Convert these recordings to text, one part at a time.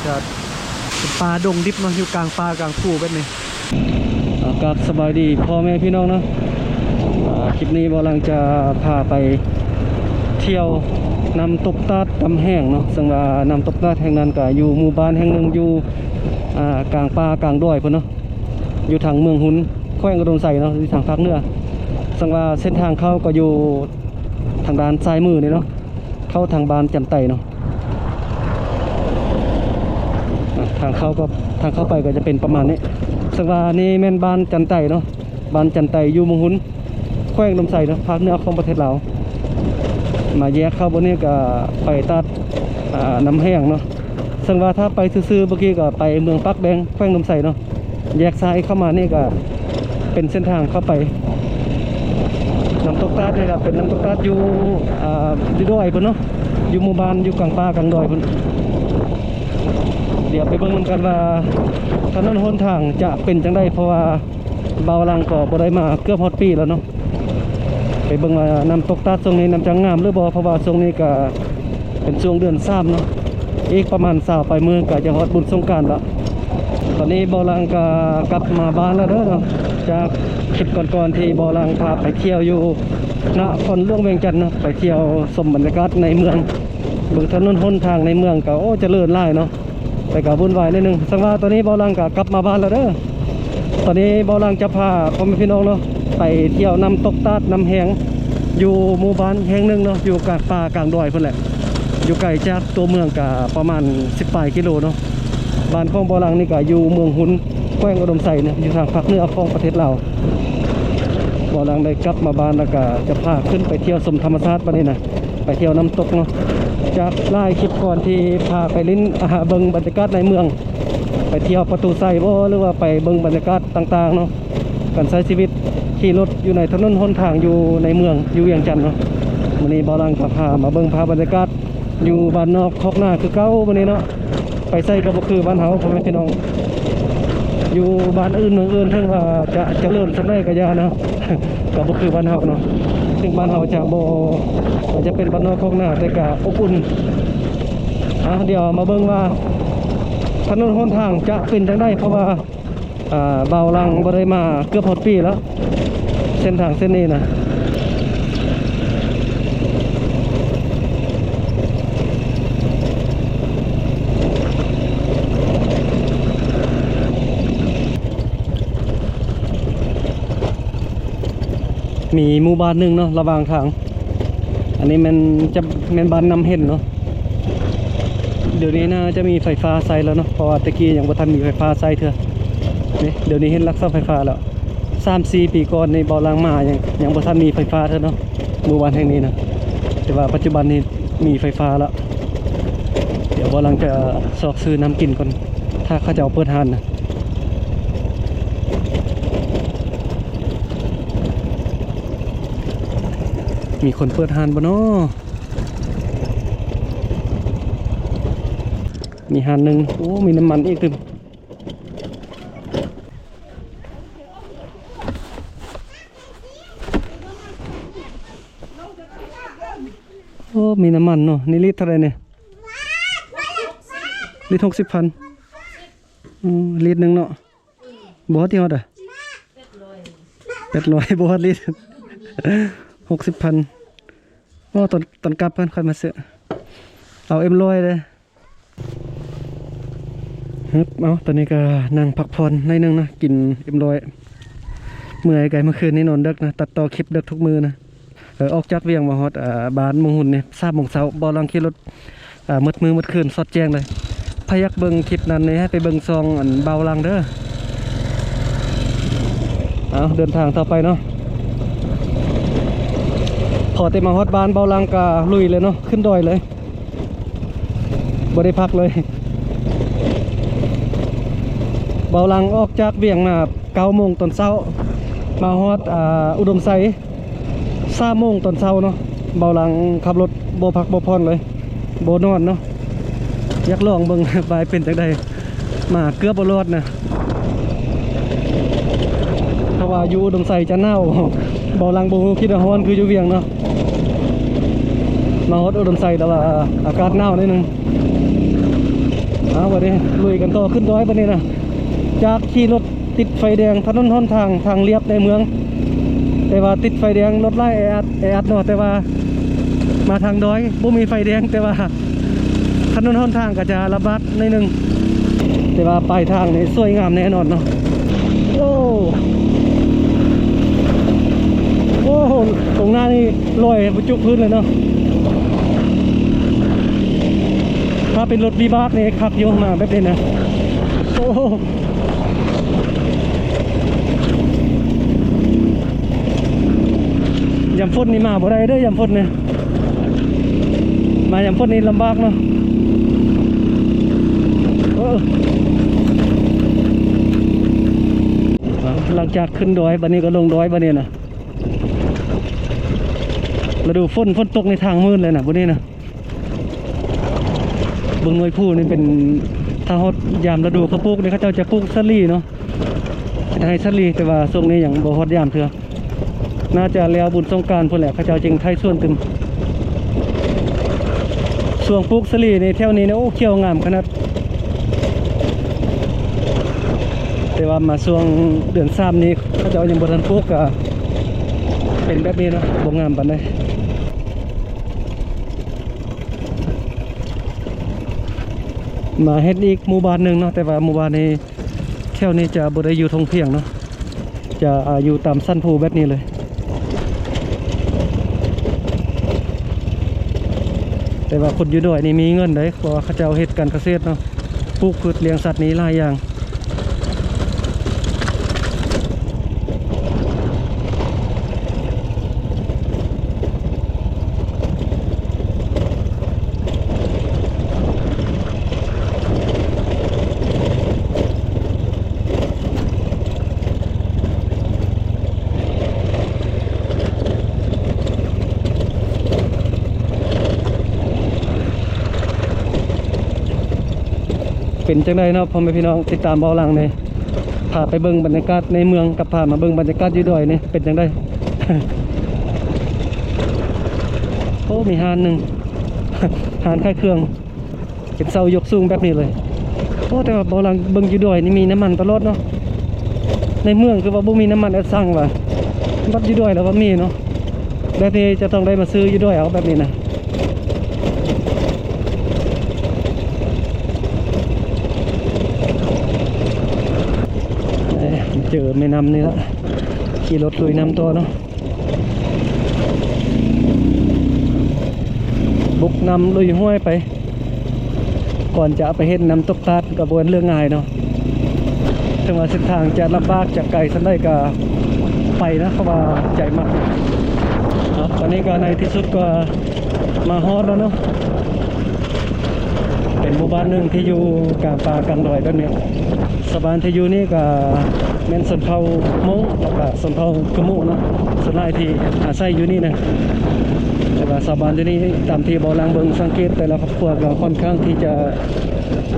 ຈະເປັນປ່າດົງດິບເນາະ ຢູ່ກາງປ່າກາງພູແບບນີ້. ອ່າ ກາບສະບາຍດີພໍ່ແມ່ພີ່ນ້ອງເນາະ. ອ່າ ຄລິບນີ້ບ່າວຫຼັງຈະພາໄປທ່ຽວນ້ຳຕົກຕາດນ້ຳແຫ້ງເນາະ, ເຊິ່ງວ່ານ້ຳຕົກຕາດແຫ່ງນັ້ນກະຢູ່ໝູ່ບ້ານແຫ່ງໜຶ່ງ ຢູ່ ອ່າ ກາງປ່າກາງດອຍພຸ້ນເນາະ, ຢູ່ທາງເມືອງຮຸນ ແຂວງອຸດົມໄຊເນາະ, ຢູ່ທາງພາກເໜືອ. ເຊິ່ງວ່າເສັ້ນທາງເຂົ້າກໍຢູ່ທາງດ້ານຊ້າຍມືນີ້ເນາະ, ເຂົ້າທາງບ້ານຈັນໄຕເນາະ. ອ່າ ທາງເຂົ້າກໍ ທາງເຂົ້າໄປກໍຈະເປັນປະມານນີ້. ເຊິ່ງວ່ານີ້ແມ່ນບ້ານຈັນໄຕເນາະ, ບ້ານຈັນໄຕ ຢູ່ເມືອງຮຸນ ແຂວງອຸດົມໄຊເນາະ, ພາກເໜືອຂອງປະເທດລາວ. ມາແຍກເຂົ້າບ່ອນນີ້ກໍໄປຕາດ ອ່າ ນ້ຳແຫ້ງເນາະ. ເຊິ່ງວ່າຖ້າໄປຊື່ໆ ເມື່ອກີ້ກໍໄປເມືອງປາກແບງ ແຂວງອຸດົມໄຊເນາະ, ແຍກຊ້າຍເຂົ້າມານີ້ກໍເປັນເສັ້ນທາງເຂົ້າໄປນ້ຳຕົກຕາດນີ້. ກໍເປັນນ້ຳຕົກຕາດຢູ່ ອ່າ ຢູ່ດອຍພຸ້ນເນາະ, ຢູ່ໝູ່ບ້ານ ຢູ່ກາງປ່າກາງດອຍພຸ້ນ. ດຽວໄປເບິ່ງນຳກັນວ່າຖະໜົນຫົນທາງຈະເປັນຈັ່ງໃດ, ເພາະວ່າບ່າວຫຼັງກໍບໍ່ໄດ້ມາເກືອບຮອດປີແລ້ວເນາະ. ໄປເບິ່ງວ່ານ້ຳຕົກຕາດຊ່ວງນີ້ນ້ຳຈະງາມຫຼືບໍ່, ເພາະວ່າຊ່ວງນີ້ກໍເປັນຊ່ວງເດືອນສາມເນາະ, ອີກປະມານຊາວປາຍມື້ກໍຈະຮອດບຸນສົງການແລ້ວ. ຕອນນີ້ບ່າວຫຼັງກໍກັບມາບ້ານແລ້ວເດີເນາະ, ຈາກຄລິບກ່ອນໆທີ່ບ່າວຫຼັງພາໄປທ່ຽວຢູ່ນະຄອນຫຼວງວຽງຈັນເນາະ, ໄປທ່ຽວຊົມບັນຍາກາດໃນເມືອງ, ເບິ່ງຖະໜົນຫົນທາງໃນເມືອງກໍ ໂອ້ ຈະເລີນຫຼາຍເນາະ. ແຕ່ກໍວຸ່ນວາຍໜ້ອຍໜຶ່ງ. ເຊິ່ງວ່າຕອນນີ້ບ່າວຫຼັງກໍກັບມາບ້ານແລ້ວເດີ. ຕອນນີ້ບ່າວຫຼັງຈະພາພໍ່ແມ່ພີ່ນ້ອງເນາະ ໄປທ່ຽວນ້ຳຕົກຕາດນ້ຳແຫ້ງ ຢູ່ໝູ່ບ້ານແຫ່ງໜຶ່ງເນາະ, ຢູ່ກາງປ່າກາງດອຍພຸ້ນແຫຼະ, ຢູ່ໄກຈາກຕົວເມືອງກໍປະມານສິບປາຍກິໂລເນາະ. ບ້ານຂອງບ່າວຫຼັງນີ້ກໍຢູ່ເມືອງຮຸນ ແຂວງອຸດົມໄຊເນາະ, ຢູ່ທາງພາກເໜືອຂອງປະເທດລາວ. ບ່າວຫຼັງໄດ້ກັບມາບ້ານແລ້ວກໍຈະພາຂຶ້ນໄປທ່ຽວຊົມທຳມະຊາດບັດນີ້ນະ. ໄປທ່ຽວນ້ຳຕົກເນາະ, ຈາກຫຼາຍຄລິບກ່ອນທີ່ພາໄປຫຼິ້ນ ອາ ຫາເບິ່ງບັນຍາກາດໃນເມືອງ, ໄປທ່ຽວປະຕູໄຊບໍ ຫຼືວ່າໄປເບິ່ງບັນຍາກາດຕ່າງໆເນາະ, ການໃຊ້ຊີວິດຂີ່ລົດຢູ່ໃນຖະໜົນຫົນທາງຢູ່ໃນເມືອງ ຢູ່ວຽງຈັນເນາະ. ມື້ນີ້ບ່າວຫຼັງກໍພາມາເບິ່ງພາບບັນຍາກາດຢູ່ບ້ານນອກຄອກນາຄືເກົ່າມື້ນີ້ເນາະ. ໄປໃສກໍບໍ່ຄືບ້ານເຮົາ ພໍ່ແມ່ພີ່ນ້ອງ. ຢູ່ບ້ານອື່ນເມືອງອື່ນ ເຖິງວ່າຈະຈະເລີນສ່ຳໃດກໍຢ່າເນາະ, ກໍບໍ່ຄືບ້ານເຮົາເນາະ. ເຖິງບ້ານເຮົາຈະບໍ່ ອາດຈະເປັນບ້ານນອກຄອກນາ ແຕ່ກໍອົບອຸ່ນ. ເອົາ ດຽວມາເບິ່ງວ່າຖະໜົນຫົນທາງຈະເປັນຈັ່ງໃດ ເພາະວ່າ ອ່າ ບ່າວຫຼັງບໍ່ໄດ້ມາເກືອບຮອດປີແລ້ວ ເສັ້ນທາງເສັ້ນນີ້ນະ. ມີໝູ່ບ້ານໜຶ່ງເນາະ ລະຫວ່າງທາງ, ອັນນີ້ແມ່ນ ຈະແມ່ນບ້ານນ້ຳເຫັນເນາະ. ດຽວນີ້ໜ້າຈະມີໄຟຟ້າໃຊ້ແລ້ວເນາະ ເພາະວ່າແຕ່ກີ້ຍັງບໍ່ທັນມີໄຟຟ້າໃຊ້ເທື່ອ. ນີ້ ດຽວນີ້ເຫັນລັກເສົາໄຟຟ້າແລ້ວ. ສາມສີ່ປີກ່ອນນີ້ ບ່າວຫຼັງມາຍັງ ຍັງບໍ່ທັນມີໄຟຟ້າເທື່ອເນາະ ໝູ່ບ້ານແຫ່ງນີ້ນະ. ແຕ່ວ່າປັດຈຸບັນນີ້ມີໄຟຟ້າແລ້ວ. ດຽວບ່າວຫຼັງຈະຊອກຊື້ນ້ຳກິນກ່ອນ ຖ້າເຂົາເຈົ້າເປີດຮ້ານນະ. ມີຄົນເປີດຮ້ານບໍ່ນໍ? ມີຮ້ານໜຶ່ງ. ໂອ້ ມີນ້ຳມັນອີກຕື່ມ. ໂອ້ ມີນ້ຳມັນເນາະ. ນີ້ລິດເທົ່າໃດນີ້? ລິດຫົກສິບພັນ. ອືມ ລິດໜຶ່ງເນາະ. ບໍ່ຮອດ ຕິຮອດ ອະ ແປດຮ້ອຍ ບໍ່ຮອດລິດ. ຫົກສິບພັນ. ໂອ້ ຕອນ ຕອນກັບເພິ່ນຄ່ອຍມາຊື້. ເອົາເອັມຮ້ອຍເດີ້. ຮຶບ ເອົາ ຕອນນີ້ກໍນັ່ງພັກຜ່ອນໜ້ອຍໜຶ່ງນະ ກິນເອັມຮ້ອຍ. ເມື່ອຍກາຍ ເມື່ອຄືນນີ້ນອນເດິກນະ ຕັດຕໍ່ຄລິບເດິກທຸກມື້ນະ. ເອີ ອອກຈາກວຽງມາຮອດ ເອີ ບ້ານເມືອງຮຸນນີ້ ສາມໂມງເຊົ້າ ບ່າວຫຼັງຂີ່ລົດ ເອີ ໝົດມື້ໝົດຄືນ ສອດແຈ້ງເລີຍ. ໃຜຢາກເບິ່ງຄລິບນັ້ນນີ້ ໃຫ້ໄປເບິ່ງຊ່ອງ ອັນ ບ່າວຫຼັງເດີ້. ເອົາ ເດີນທາງຕໍ່ໄປເນາະ. ພໍແຕ່ມາຮອດບ້ານ ບ່າວຫຼັງກໍລຸຍເລີຍເນາະ ຂຶ້ນດອຍເລີຍ. ບໍ່ໄດ້ພັກເລີຍ. ບ່າວຫຼັງອອກຈາກວຽງມາເກົ້າໂມງຕອນເຊົ້າ ມາຮອດ ອ່າ ອຸດົມໄຊສາມໂມງຕອນເຊົ້າເນາະ. ບ່າວຫຼັງຂັບລົດບໍ່ພັກບໍ່ຜ່ອນເລີຍ ບໍ່ນອນເນາະ. ຢາກລອງເບິ່ງວ່າເປັນຈັ່ງໃດ. ມາເກືອບບໍ່ລອດນະ ເພາະວ່າຢູ່ອຸດົມໄຊຈະໜາວ. ບ່າວຫຼັງບໍ່ຮູ້ຄິດວ່າຮ້ອນຄືຢູ່ວຽງເນາະ. ມາຮອດອຸດົມໄຊ ແຕ່ວ່າອາກາດໜາວໜ້ອຍໜຶ່ງ. ເອົາ ບັດນີ້ລຸຍກັນຕໍ່ຂຶ້ນດອຍບັດນີ້ນະ. ຈາກຂີ່ລົດຕິດໄຟແດງ ຖະໜົນຫົນທາງ ທາງລຽບໃນເມືອງ ແຕ່ວ່າຕິດໄຟແດງ ລົດຫຼາຍແອອັດ ແອອັດເນາະ ແຕ່ວ່າມາທາງດອຍບໍ່ມີໄຟແດງ ແຕ່ວ່າຖະໜົນຫົນທາງກໍຈະລຳບາກໜ້ອຍໜຶ່ງ ແຕ່ວ່າປາຍທາງນີ້ສວຍງາມແນ່ນອນເນາະ. ໂອ້ ໂອ້ໂຫ ຕົງໜ້ານີ້ລອຍບໍ່ຈຸພື້ນເລີຍເນາະ. ຖ້າເປັນລົດວິບາກນີ້ຄັກຢູ່ ມາແບບນີ້ນະ. ໂອ້ໂຫ ຍາມຝົນນີ້ມາບໍ່ໄດ້ເດີ້ ຍາມຝົນນີ້ ມາຍາມຝົນນີ້ລຳບາກເນາະ. ເອີ ຫຼັງຈາກຂຶ້ນດອຍ ບັດນີ້ກໍລົງດອຍ ບັດນີ້ນະ. ລະດູຝົນ ຝົນຕົກໃນທາງມືດເລີຍນະ ບັດນີ້ນະ. ເບິ່ງໜ່ວຍພູນີ້ເປັນ ຖ້າຮອດຍາມລະດູເຂົາປູກນີ້ ເຂົາເຈົ້າຈະປູກສາລີເນາະ ເຮັດໄຮ່ສາລີ ແຕ່ວ່າຊ່ວງນີ້ຍັງບໍ່ຮອດຍາມເທື່ອ. ໜ້າຈະແລ້ວບຸນສົງການພຸ້ນແຫຼະ ເຂົາເຈົ້າຈຶ່ງໄຖສວນຕື່ມ. ຊ່ວງປູກສາລີນີ້ ແຖວນີ້ນະ ໂອ້ ຂຽວງາມຂະໜາດ. ແຕ່ວ່າມາຊ່ວງເດືອນສາມນີ້ ເຂົາເຈົ້າຍັງບໍ່ທັນປູກ ກະເປັນແບບນີ້ເນາະ ບໍ່ງາມປານໃດ. ມາເຮັດອີກໝູ່ບ້ານໜຶ່ງເນາະ ແຕ່ວ່າໝູ່ບ້ານນີ້ ແຖວນີ້ຈະບໍ່ໄດ້ຢູ່ທົ່ງພຽງເນາະ ຈະ ອາ ຢູ່ຕາມສັນພູແບບນີ້ເລີຍ. ແຕ່ວ່າຄົນຢູ່ດອຍນີ້ມີເງິນເດ້ ເພາະວ່າເຂົາເຈົ້າເຮັດການກະເສດເນາະ ປູກພືດລ້ຽງສັດນີ້ຫຼາຍຢ່າງ. ເປັນຈັ່ງໃດເນາະ ພໍ່ແມ່ພີ່ນ້ອງ ຕິດຕາມເບົາຫຼັງນີ້ ພາໄປເບິ່ງບັນຍາກາດໃນເມືອງ ກັບພາມາເບິ່ງບັນຍາກາດຢູ່ດອຍນີ້ເປັນຈັ່ງໃດ. ໂອ້ ມີຮ້ານໜຶ່ງ ຮ້ານຂາຍເຄື່ອງ ເປັນເສົາຍົກສູງແບບນີ້ເລີຍ. ໂອ້ ແຕ່ວ່າເບົາຫຼັງເບິ່ງຢູ່ດອຍນີ້ມີນ້ຳມັນຕະຫຼອດເນາະ. ໃນເມືອງຄືວ່າບໍ່ມີນ້ຳມັນແອັດຊັງວ່າ ບັດຢູ່ດອຍແລ້ວວ່າມີເນາະ. ແບບນີ້ຈະຕ້ອງໄດ້ມາຊື້ຢູ່ດອຍເອົາແບບນີ້ນະ. ເອີ ເຈີແມ່ນ້ຳນີ້ລະ ຂີ່ລົດລຸຍນ້ຳຕໍ່ເນາະ. ບຸກນ້ຳລຸຍຫ້ວຍໄປ ກ່ອນຈະໄປເຫັນນ້ຳຕົກຕາດ ກໍບໍ່ແມ່ນເລື່ອງງ່າຍເນາະ. ເຖິງວ່າເສັ້ນທາງຈະລຳບາກ ຈະໄກສ່ຳໃດກໍໄປນະ ເພາະວ່າໃຈມັກ. ເນາະ ຕອນນີ້ກໍໃນທີ່ສຸດກໍມາຮອດແລ້ວເນາະ. ເປັນໝູ່ບ້ານໜຶ່ງທີ່ຢູ່ກາງປ່າກາງດອຍແບບນີ້. ຊາວບ້ານທີ່ຢູ່ນີ້ກໍແມ່ນຊົນເຜົ່າມົ້ງ ແລ້ວກໍຊົນເຜົ່າຂະມຸເນາະ ສ່ວນຫຼາຍທີ່ອາໄສຢູ່ນີ້ນະ. ແຕ່ວ່າຊາວບ້ານຢູ່ນີ້ ຕາມທີ່ເບົາຫຼັງເບິ່ງສັງເກດ ແຕ່ລະຄອບຄົວກໍຄ່ອນຂ້າງທີ່ຈະ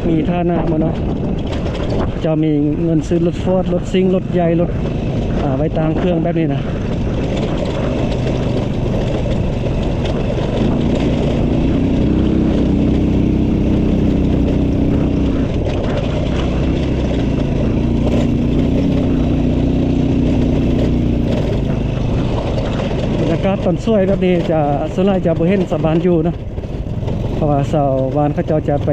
ມີຖານະໝົດເນາະ. ເຈົ້າມີເງິນຊື້ລົດຟອດ ລົດຊິງ ລົດໃຫຍ່ ລົດ ອາ ໄວ້ຕ່າງເຄື່ອງແບບນີ້ນະ. ບັນຍາກາດຕອນສວຍແບບນີ້ຈະ ສ່ວນຫຼາຍຈະບໍ່ເຫັນຊາວບ້ານຢູ່ເນາະ ເພາະວ່າຊາວບ້ານເຂົາເຈົ້າຈະໄປ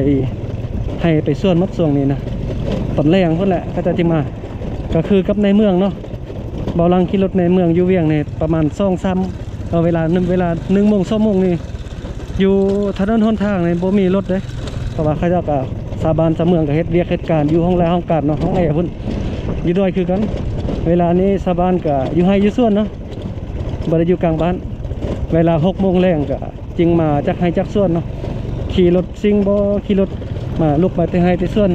ໄຮ່ໄປສວນໝົດຊ່ວງນີ້ນະ. ຕອນແລງພຸ້ນແຫຼະເຂົາເຈົ້າຈຶ່ງມາ ກໍຄືກັບໃນເມືອງເນາະ. ເບົາຫຼັງຂີ່ລົດໃນເມືອງຢູ່ວຽງນີ້ປະມານສອງສາມ ເອີ ເວລາ ເວລາໜຶ່ງໂມງ ສອງໂມງນີ້ ຢູ່ຖະໜົນຫົນທາງນີ້ບໍ່ມີລົດເດ້ ເພາະວ່າເຂົາເຈົ້າກໍ ຊາວບ້ານຊາວເມືອງກໍເຮັດວຽກເຮັດການ ຢູ່ຫ້ອງລາຫ້ອງການເນາະ ຫ້ອງແອພຸ້ນ. ຢູ່ດອຍຄືກັນ ເວລານີ້ຊາວບ້ານກໍຢູ່ໄຮ່ຢູ່ສວນເນາະ ບໍ່ໄດ້ຢູ່ກາງບ້ານ. ເວລາຫົກໂມງແລງກໍ ຈຶ່ງມາຈາກໄຮ່ຈາກສວນເນາະ ຂີ່ລົດຊິງບໍ ຂີ່ລົດມາລຸກມາແຕ່ໄຮ່ແຕ່ສວນ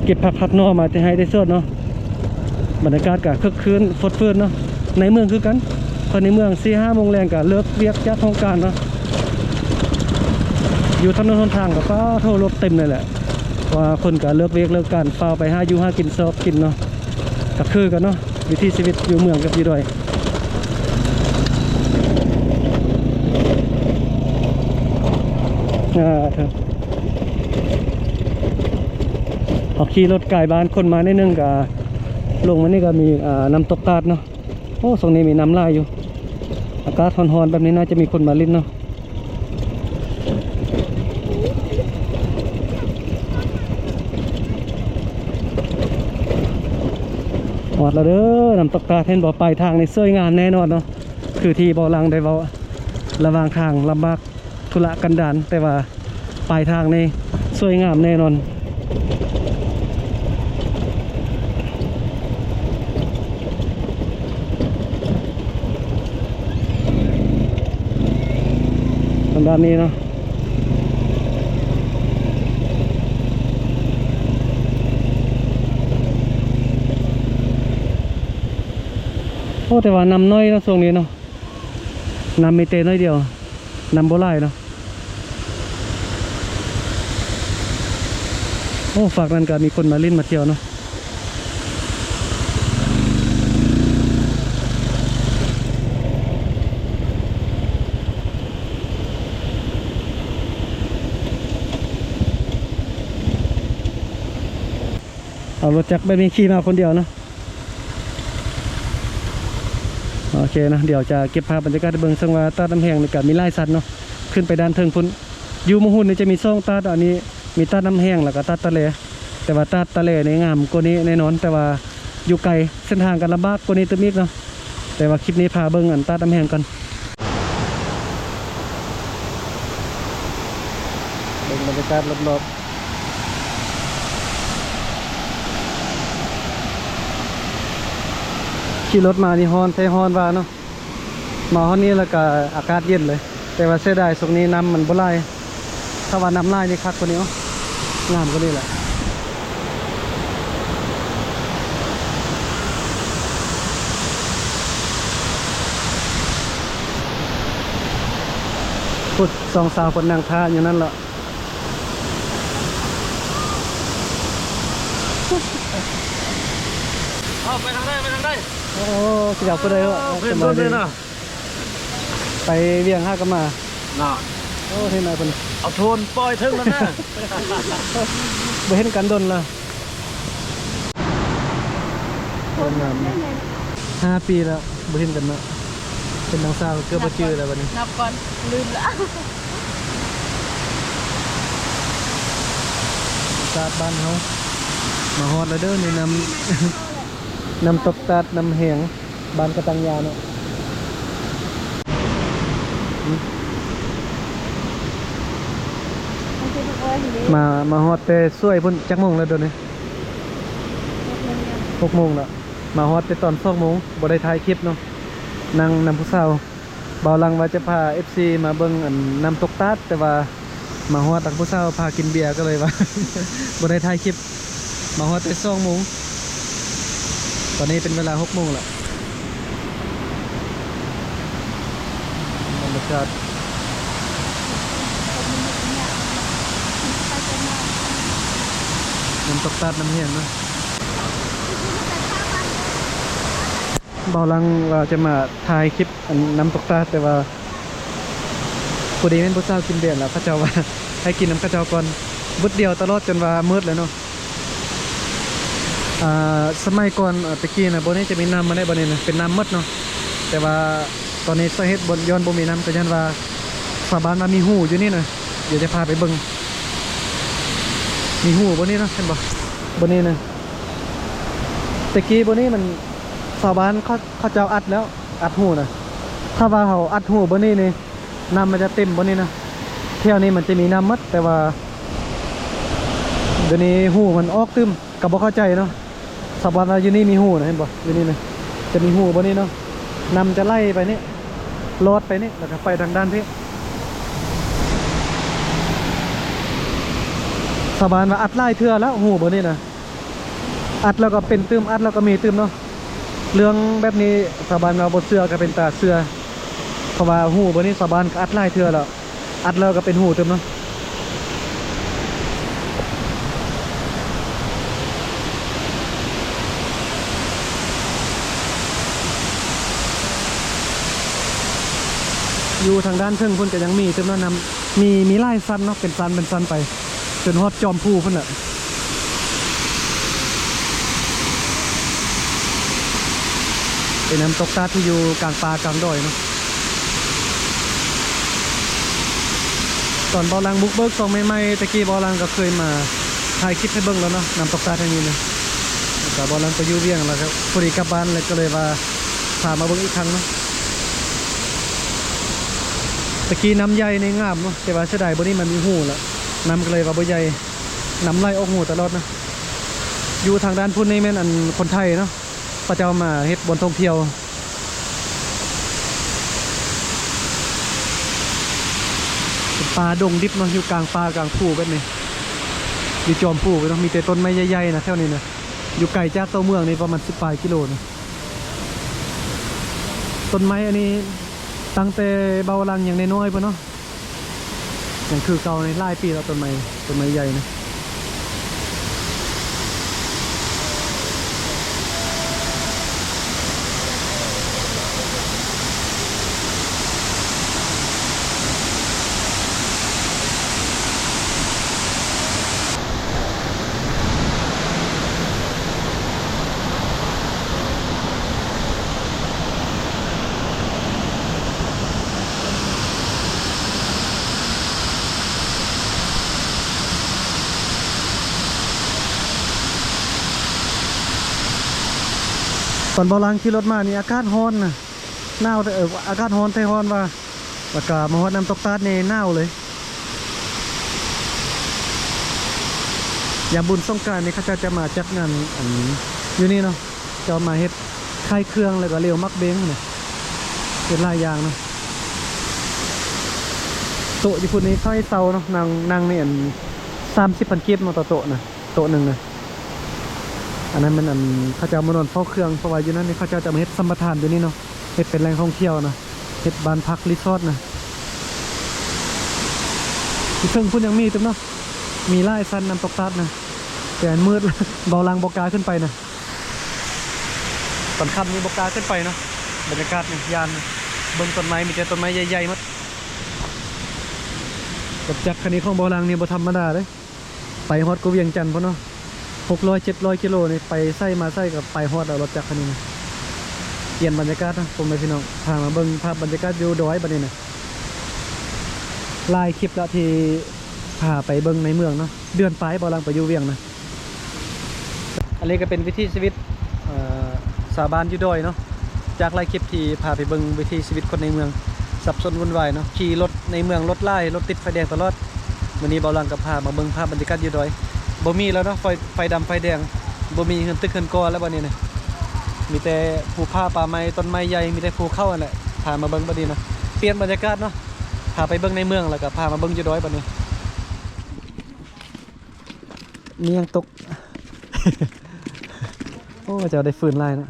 ເກັບຜັກຫັກໜໍ່ມາແຕ່ໄຮ່ແຕ່ສວນເນາະ. ບັນຍາກາດກໍຄຶກຄື້ນຟົດຟື້ນເນາະ. ໃນເມືອງຄືກັນ ຄົນໃນເມືອງສີ່ຫ້າໂມງແລງກໍເລີກວຽກຈາກຫ້ອງການເນາະ. ຢູ່ຖະໜົນຫົນທາງກໍ ປາໂທ້ ລົດເຕັມເລີຍແຫຼະ ເພາະວ່າຄົນກໍເລີກວຽກເລີກການ ຟ້າວໄປຫາຢູ່ຫາກິນຊອກກິນເນາະ. ກໍຄືກັນເນາະ ວິຖີຊີວິດຢູ່ເມືອງກັບຢູ່ດອຍ. ອ່າ ເທີ ຂີ່ລົດກາຍບ້ານຄົນມາໜ້ອຍໜຶ່ງ ກະລົງມານີ້ກະມີ ອ່າ ນ້ຳຕົກຕາດເນາະ. ໂອ້ ຊ່ວງນີ້ມີນ້ຳຫຼາຍຢູ່ ອາກາດຮ້ອນໆແບບນີ້ ໜ້າຈະມີຄົນມາຫຼິ້ນເນາະ. ຮອດແລ້ວເດີ ນ້ຳຕົກຕາດ ເຫັນບໍ່? ປາຍທາງນີ້ສວຍງາມແນ່ນອນເນາະ ຄືທີ່ເບົາຫຼັງໄດ້ເວົ້າ ລະຫວ່າງທາງລຳບາກ ທຸລະກັນດານ ແຕ່ວ່າປາຍທາງນີ້ສວຍງາມແນ່ນອນ. ທາງດ້ານນີ້ເນາະ. ໂອ້ ແຕ່ວ່ານ້ຳໜ້ອຍເນາະ ຊ່ວງນີ້ເນາະ. ນ້ຳມີແຕ່ໜ້ອຍດຽວ ນ້ຳບໍ່ຫຼາຍເນາະ. ໂອ້ ຟາກນັ້ນກະມີຄົນມາຫຼິ້ນມາທ່ຽວເນາະ. ເອົາລົດຈັກແບບນີ້ຂີ່ມາຄົນດຽວເນາະ. ໂອເຄເນາະ ດຽວຈະເກັບພາບບັນຍາກາດໃຫ້ເບິ່ງ. ເຊິ່ງວ່າຕາດນ້ຳແຫ້ງນີ້ກະມີຫຼາຍຊັ້ນເນາະ ຂຶ້ນໄປດ້ານເທິງພຸ້ນ. ຢູ່ໝູ່ຫຸ່ນນີ້ຈະມີສອງຕາດ ອັນນີ້ມີຕາດນ້ຳແຫ້ງ ແລ້ວກະຕາດຕະແລ. ແຕ່ວ່າຕາດຕະແລນີ້ງາມກວ່ານີ້ແນ່ນອນ ແຕ່ວ່າຢູ່ໄກ ເສັ້ນທາງກະລຳບາກກວ່ານີ້ຕື່ມອີກເນາະ. ແຕ່ວ່າຄລິບນີ້ພາເບິ່ງອັນຕາດນ້ຳແຫ້ງກ່ອນ ເບິ່ງບັນຍາກາດລອບໆ. ຂີ່ລົດມານີ້ຮ້ອນແທ້ຮ້ອນວ່າເນາະ. ມາຮອດນີ້ແລ້ວກະອາກາດເຢັນເລີຍ ແຕ່ວ່າເສຍດາຍຊ່ວງນີ້ນ້ຳມັນບໍ່ຫຼາຍ. ຖ້າວ່ານ້ຳຫຼາຍນີ້ຄັກກວ່ານີ້ ໂອ້ ງາມກວ່ານີ້ແຫຼະ. ພຸ້ນ ສອງສາວເພິ່ນນັ່ງຖ້າຢູ່ນັ້ນລະ. ເອົາ ໄປທາງໃດ ໄປທາງໃດ? ໂອ້ ຊິເອົາຜູ້ໃດເນາະ? ເອີ ເຫັນດົນເລີຍເນາະ ໄປວຽງຫາກະມາເນາະ. ໂອ້ ເຫັນໜ້າເພິ່ນ ເອົາໂທນປ່ອຍເຖິງແລ້ວນະ ບໍ່ເຫັນກັນດົນລະ. ຄົນງາມເນາະ ຫ້າປີແລ້ວບໍ່ເຫັນກັນເນາະ. ເປັນນ້ອງສາວເກືອບບໍ່ຈື່ແລ້ວບັດນີ້ ນັບກ່ອນ ລືມລະ. ຕາດບ້ານເຮົາ ມາຮອດແລ້ວເດີ ນີ້ນ້ຳ ນ້ຳຕົກຕາດນ້ຳແຫ້ງ ບ້ານກະຕັງຢາເນາະ. ມາ ມາຮອດແຕ່ສວຍພຸ້ນ. ຈັກໂມງແລ້ວດຽວນີ້? ຫົກໂມງແລ້ວ ມາຮອດແຕ່ຕອນສອງໂມງ ບໍ່ໄດ້ຖ່າຍຄລິບເນາະ ນັ່ງນຳຜູ້ສາວ. ບ່າວຫຼັງວ່າຈະພາເອັຟຊີມາເບິ່ງອັນນ້ຳຕົກຕາດ ແຕ່ວ່າມາຮອດທາງຜູ້ສາວພາກິນເບຍ ກະເລີຍວ່າບໍ່ໄດ້ຖ່າຍຄລິບ. ມາຮອດແຕ່ສອງໂມງ ຕອນນີ້ເປັນເວລາຫົກໂມງແລ້ວ. ບັນຍາກາດນ້ຳຕົກຕາດນ້ຳແຫ້ງເນາະ. ບ່າວຫຼັງວ່າຈະມາຖ່າຍຄລິບອັນນ້ຳຕົກຕາດ ແຕ່ວ່າພໍດີແມ່ນຜູ້ສາວກິນເບຍແລ້ວ ເຂົາເຈົ້າວ່າໃຫ້ກິນນຳເຂົາເຈົ້າກ່ອນ ບຶດດຽວຕະຫຼອດຈົນວ່າໝົດແລ້ວເນາະ. ອ່າ ສະໄໝກ່ອນ ອາ ແຕ່ກີ້ນະ ບ່ອນນີ້ຈະມີນ້ຳ ມາໄດ້ບ່ອນນີ້ນະ ເປັນນ້ຳໝົດເນາະ. ແຕ່ວ່າຕອນນີ້ສາເຫດບ່ອນ ຍ້ອນບໍ່ມີນ້ຳ ກະຍ້ອນວ່າຊາວບ້ານວ່າມີຫູຢູ່ນີ້ນະ. ດຽວຈະພາໄປເບິ່ງ ມີຫູບ່ອນນີ້ເນາະ ເຫັນບໍ່? ບ່ອນນີ້ນະ ແຕ່ກີ້ບ່ອນນີ້ມັນ ຊາວບ້ານເຂົາ ເຂົາເຈົ້າອັດແລ້ວ ອັດຫູນະ. ຖ້າວ່າເຮົາອັດຫູບ່ອນນີ້ນີ້ ນ້ຳມັນຈະເຕັມບ່ອນນີ້ນະ. ແຖວນີ້ມັນຈະມີນ້ຳໝົດ ແຕ່ວ່າດຽວນີ້ຫູມັນອອກຕື່ມ ກະບໍ່ເຂົ້າໃຈເນາະ. ສາບານວ່າຢູ່ນີ້ມີຫູນະ ເຫັນບໍ່? ຢູ່ນີ້ນະ ຈະມີຫູບ່ອນນີ້ເນາະ. ນ້ຳຈະໄຫຼໄປນີ້ ລອດໄປນີ້ ແລ້ວກະໄປທາງດ້ານພີ້. ສາບານວ່າອັດຫຼາຍເທື່ອແລ້ວຫູບ່ອນນີ້ນະ. ອັດແລ້ວກໍເປັນຕື່ມ ອັດແລ້ວກໍມີຕື່ມເນາະ. ເລື່ອງແບບນີ້ຊາວບ້ານວ່າບໍ່ເຊື່ອກໍເປັນຕາເຊື່ອ ເພາະວ່າຫູບ່ອນນີ້ຊາວບ້ານກໍອັດຫຼາຍເທື່ອແລ້ວ ອັດແລ້ວກໍເປັນຫູຕື່ມເນາະ. ຢູ່ທາງດ້ານເທິງພຸ້ນກໍຍັງມີຕື່ມເນາະ ນ້ຳ ມີ ມີຫຼາຍຊັ້ນເນາະ ເປັນຊັ້ນ ເປັນຊັ້ນໄປ ຈົນຮອດຈອມພູພຸ້ນແຫຼະ. ເປັນນ້ຳຕົກຕາດທີ່ຢູ່ກາງປ່າກາງດອຍເນາະ. ຕອນເບົາຫຼັງບຸກເບີກຊ່ອງໃໝ່ໆ ແຕ່ກີ້ເບົາຫຼັງກໍເຄີຍມາຖ່າຍຄລິບໃຫ້ເບິ່ງແລ້ວເນາະ ນ້ຳຕົກຕາດແຫ່ງນີ້ນະ. ແລ້ວກໍເບົາຫຼັງໄປຢູ່ວຽງ ແລ້ວກໍພໍດີກັບບ້ານ ແລ້ວກໍເລີຍວ່າພາມາເບິ່ງອີກຄັ້ງເນາະ. ແຕ່ກີ້ນ້ຳໃຫຍ່ນີ້ງາມເນາະ ແຕ່ວ່າເສຍດາຍບ່ອນນີ້ມັນມີຮູແລ້ວ ນ້ຳກໍເລີຍວ່າບໍ່ໃຫຍ່ ນ້ຳໄຫຼອອກຮູຕະຫຼອດນະ. ຢູ່ທາງດ້ານພຸ້ນນີ້ແມ່ນອັນຄົນໄທເນາະ ເຂົາເຈົ້າມາເຮັດບ່ອນທ່ອງທ່ຽວ ເປັນປ່າດົງດິບເນາະ ຢູ່ກາງປ່າກາງພູແບບນີ້ ຢູ່ຈອມພູເນາະ. ມີແຕ່ຕົ້ນໄມ້ໃຫຍ່ໆນະແຖວນີ້ນະ ຢູ່ໄກຈາກຕົວເມືອງນີ້ປະມານສິບປາຍກິໂລນະ. ຕົ້ນໄມ້ອັນນີ້ຕັ້ງແຕ່ເບົາຫຼັງຍັງນ້ອຍໆພຸ້ນເນາະ ຍັງຄືເກົ່ານີ້ ຫຼາຍປີແລ້ວ ຕົ້ນໄມ້ ຕົ້ນໄມ້ໃຫຍ່ນະ. ຕອນເບົາຫຼັງຂີ່ລົດມານີ້ອາກາດຮ້ອນນະ ໜາວແທ້ ເອີ ອາກາດຮ້ອນແທ້ ຮ້ອນວ່າ ແລ້ວກະມາຮອດນ້ຳຕົກຕາດນີ້ໜາວເລີຍ. ຍາມບຸນສົງການນີ້ເຂົາເຈົ້າຈະມາຈັດງານ ອັນ ຢູ່ນີ້ເນາະ ເຈົ້າມາເຮັດຂາຍເຄື່ອງ ແລ້ວກໍຫຼຽວໝາກເບັງນະ ເຮັດຫຼາຍຢ່າງນະ. ໂຕະຢູ່ພຸ້ນນີ້ເຂົາໃຫ້ເຊົ່າເນາະ ນັ່ງ ນັ່ງນີ້ ອັນ ສາມສິບພັນກີບເນາະ ຕໍ່ໂຕະນະ ໂຕະໜຶ່ງນະ. ອັນນັ້ນແມ່ນ ອັນ ເຂົາເຈົ້າມານອນເຝົ້າເຄື່ອງ ເພາະວ່າຢູ່ນັ້ນນີ້ເຂົາເຈົ້າຈະມາເຮັດສຳປະທານຢູ່ນີ້ເນາະ ເຮັດເປັນແຫຼ່ງທ່ອງທ່ຽວນະ ເຮັດບ້ານພັກ ຣີສອດນະ. ຢູ່ເທິງພຸ້ນຍັງມີຕື່ມເນາະ ມີຫຼາຍຊັ້ນນ້ຳຕົກຕາດນະ ແຕ່ມັນມືດ ເບົາຫຼັງບໍ່ກ້າຂຶ້ນໄປນະ. ຕອນຄ່ຳນີ້ບໍ່ກ້າຂຶ້ນໄປເນາະ ບັນຍາກາດນີ້ຢ້ານ ເບິ່ງຕົ້ນໄມ້ ມີແຕ່ຕົ້ນໄມ້ໃຫຍ່ໆໝົດ. ລົດຈັກຄັນນີ້ຂອງເບົາຫຼັງນີ້ບໍ່ທຳມະດາເດ້ ໄປຮອດກະວຽງຈັນພຸ້ນເນາະ ຫົກຮ້ອຍເຈັດຮ້ອຍກິໂລນີ້ ໄປໃສມາໃສກໍໄປຮອດແລ້ວ ລົດຈັກຄັນນີ້ນະ. ປ່ຽນບັນຍາກາດເນາະ ພໍ່ແມ່ພີ່ນ້ອງ ພາມາເບິ່ງພາບບັນຍາກາດຢູ່ດອຍບັດນີ້ນະ. ຫຼາຍຄລິບແລ້ວທີ່ພາໄປເບິ່ງໃນເມືອງເນາະ ເດືອນປາຍເບົາຫຼັງໄປຢູ່ວຽງນະ. ອັນນີ້ກໍເປັນວິຖີຊີວິດ ເອີ ຊາວບ້ານຢູ່ດອຍເນາະ ຈາກຫຼາຍຄລິບທີ່ພາໄປເບິ່ງວິຖີຊີວິດຄົນໃນເມືອງ ສັບສົນວຸ່ນວາຍເນາະ ຂີ່ລົດໃນເມືອງ ລົດຫຼາຍ ລົດຕິດໄຟແດງຕະຫຼອດ. ມື້ນີ້ເບົາຫຼັງກໍພາມາເບິ່ງພາບບັນຍາກາດຢູ່ດອຍ ບໍ່ມີແລ້ວເນາະ ໄຟ ໄຟດຳໄຟແດງ ບໍ່ມີເຮືອນຕຶກເຮືອນກໍແລ້ວບັດນີ້ນະ ມີແຕ່ພູຜາປ່າໄມ້ ຕົ້ນໄມ້ໃຫຍ່ ມີແຕ່ພູເຂົາຫັ້ນແຫຼະ. ພາມາເບິ່ງບັດນີ້ນະ ປ່ຽນບັນຍາກາດເນາະ ພາໄປເບິ່ງໃນເມືອງ ແລ້ວກໍພາມາເບິ່ງຢູ່ດອຍບັດນີ້. ມີຫຍັງຕົກ ໂອ້ ເຈົ້າໄດ້ຟືນຫຼາຍເນາະ.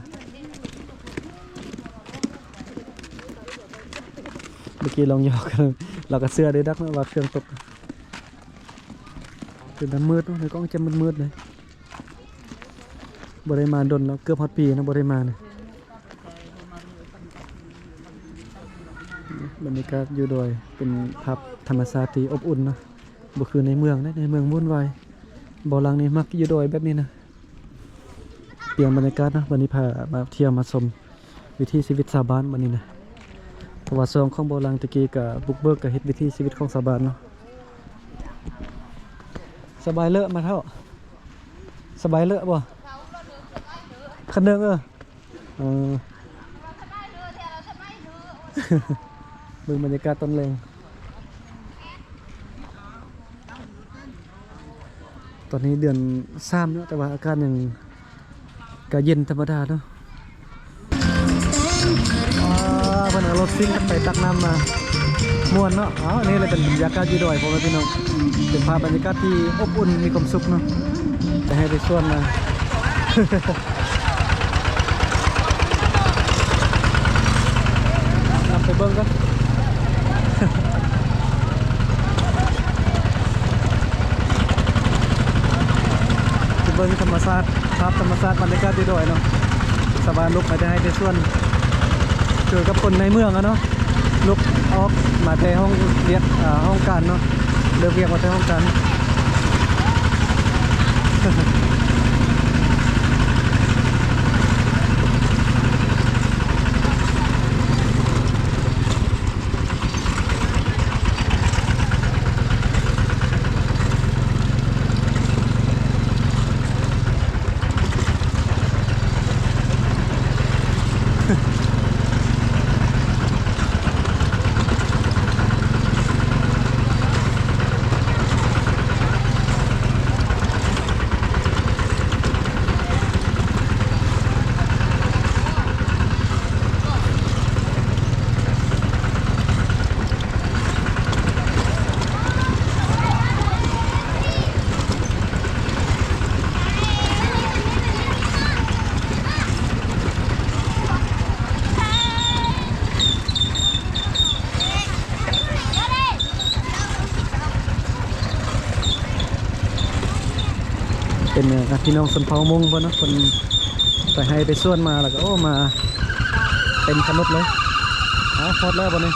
ເມື່ອກີ້ລອງຢອກກັນ ລາວກໍເຊື່ອເດ້ດັກເນາະວ່າເຄື່ອງຕົກ. ເປັນຕາມືດເນາະ ໃນກ້ອງຈະມືດໆເລີຍ. ບໍ່ໄດ້ມາດົນແລ້ວ ເກືອບຮອດປີເນາະ ບໍ່ໄດ້ມານະ. ບັນຍາກາດຢູ່ດອຍ ເປັນພາບທຳມະຊາດທີ່ອົບອຸ່ນເນາະ ບໍ່ຄືໃນເມືອງເດ້ ໃນເມືອງວຸ່ນວາຍ. ເບົາຫຼັງນີ້ມັກຢູ່ດອຍແບບນີ້ນະ. ປ່ຽນບັນຍາກາດເນາະ ວັນນີ້ພາມາທ່ຽວມາຊົມວິຖີຊີວິດຊາວບ້ານບັດນີ້ນະ. ເພາະວ່າຊ່ອງຂອງເບົາຫຼັງແຕ່ກີ້ກະບຸກເບີກ ກະເຮັດວິຖີຊີວິດຂອງຊາວບ້ານເນາະ. ສະບາຍເລີມາເຖົ້າ ສະບາຍເລີບໍ່? ຄັນເດີງ ເອີ ເອີ ເບິ່ງບັນຍາກາດຕອນແລງ. ຕອນນີ້ເດືອນສາມແລ້ວ ແຕ່ວ່າອາກາດຍັງກະເຢັນທຳມະດາເນາະ. ອ່າ ເພິ່ນເອົາລົດຊິງກັນໄປຕັກນ້ຳມາ ມ່ວນເນາະ. ເອົາ ອັນນີ້ແຫຼະເປັນບັນຍາກາດຢູ່ດອຍ ພໍ່ແມ່ພີ່ນ້ອງ ເປັນພາບບັນຍາກາດທີ່ອົບອຸ່ນ ມີຄວາມສຸກເນາະ. ໄປໃຫ້ໄປສວນມາ ນຳໄປເບິ່ງກ່ອນ ໄປເບິ່ງທຳມະຊາດ ພາບທຳມະຊາດ ບັນຍາກາດຢູ່ດອຍເນາະ. ຊາວບ້ານລຸກມາແຕ່ໄຮ່ແຕ່ສວນ ຄືກັບຄົນໃນເມືອງອະເນາະ ລຸກອອກມາແຕ່ຫ້ອງວຽກ ອ່າ ຫ້ອງການເນາະ ເລີກວຽກມາແຕ່ຫ້ອງການ. ເປັນພີ່ນ້ອງຊົນເຜົ່າມົ້ງເພິ່ນເນາະ ເພິ່ນໄປໄຮ່ໄປສວນມາ ແລ້ວກໍ ໂອ້ ມາເຕັມຄັນລົດເລີຍ. ເອົາ ຮອດແລ້ວບັດນີ້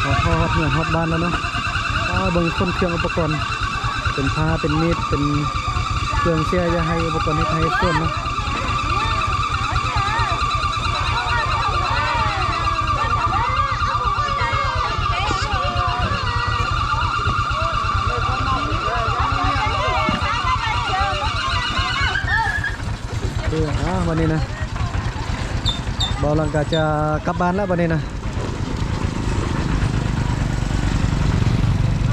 ຮອດ ຮອດເຮືອນຮອດບ້ານແລ້ວເນາະ. ອ້າວ ເບິ່ງຂົນເຄື່ອງອຸປະກອນ ເປັນພ້າ ເປັນມີດ ເປັນເຄື່ອງເສຍຢາໄຮ່ ອຸປະກອນເຮັດໄຮ່ເຮັດສວນເນາະ. ເອີ ອ່າ ບັດນີ້ນະ ບ່າວຫຼັງກໍຈະກັບບ້ານແລ້ວບັດນີ້ນະ.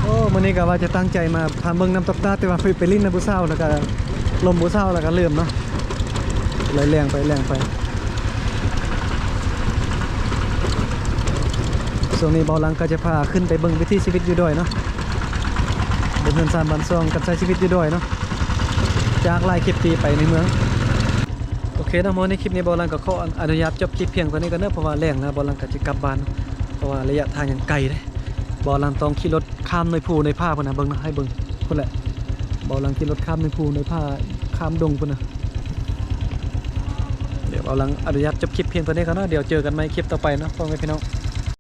ໂອ້ ມື້ນີ້ກໍວ່າຈະຕັ້ງໃຈມາ ພາເບິ່ງນ້ຳຕົກຕາດ ແຕ່ວ່າໄປ ໄປຫຼິ້ນນຳຜູ້ສາວ ແລ້ວກໍລົມຜູ້ສາວ ແລ້ວກໍລືມເນາະ ເລີຍແລ່ນໄປ ແລ່ນໄປ. ຊ່ວງນີ້ບ່າວຫຼັງກໍຈະພາຂຶ້ນໄປເບິ່ງວິຖີຊີວິດຢູ່ດອຍເນາະ ເບິ່ງເຮືອນຊານບ້ານຊ່ອງ ການໃຊ້ຊີວິດຢູ່ດອຍເນາະ ຈາກຫຼາຍຄລິບທີ່ໄປໃນເມືອງ. ໂອເຄເນາະ ມື້ນີ້ຄລິບນີ້ບ່າວຫຼັງກໍຂໍອະນຸຍາດຈົບຄລິບພຽງເທົ່ານີ້ກ່ອນເດີ ເພາະວ່າແລງແລ້ວ ບ່າວຫຼັງກໍຈະກັບບ້ານ ເພາະວ່າໄລຍະທາງຍັງໄກເດ້. ບ່າວຫຼັງຕ້ອງຂີ່ລົດຂ້າມໜ່ວຍພູໜ່ວຍຜາພຸ້ນນະ ເບິ່ງນະ ພຸ້ນແຫຼະ ບ່າວຫຼັງຂີ່ລົດຂ້າມໜ່ວຍພູໜ່ວຍຜາ ຂ້າມດົງພຸ້ນນະ. ດຽວບ່າວຫຼັງອະນຸຍາດຈົບຄລິບພຽງເທົ່ານີ້ກ່ອນເນາະ ດຽວເຈີກັນໃໝ່ຄລິບຕໍ່ໄປເນາະ ພໍ່ແມ່ພີ່ນ້ອງ.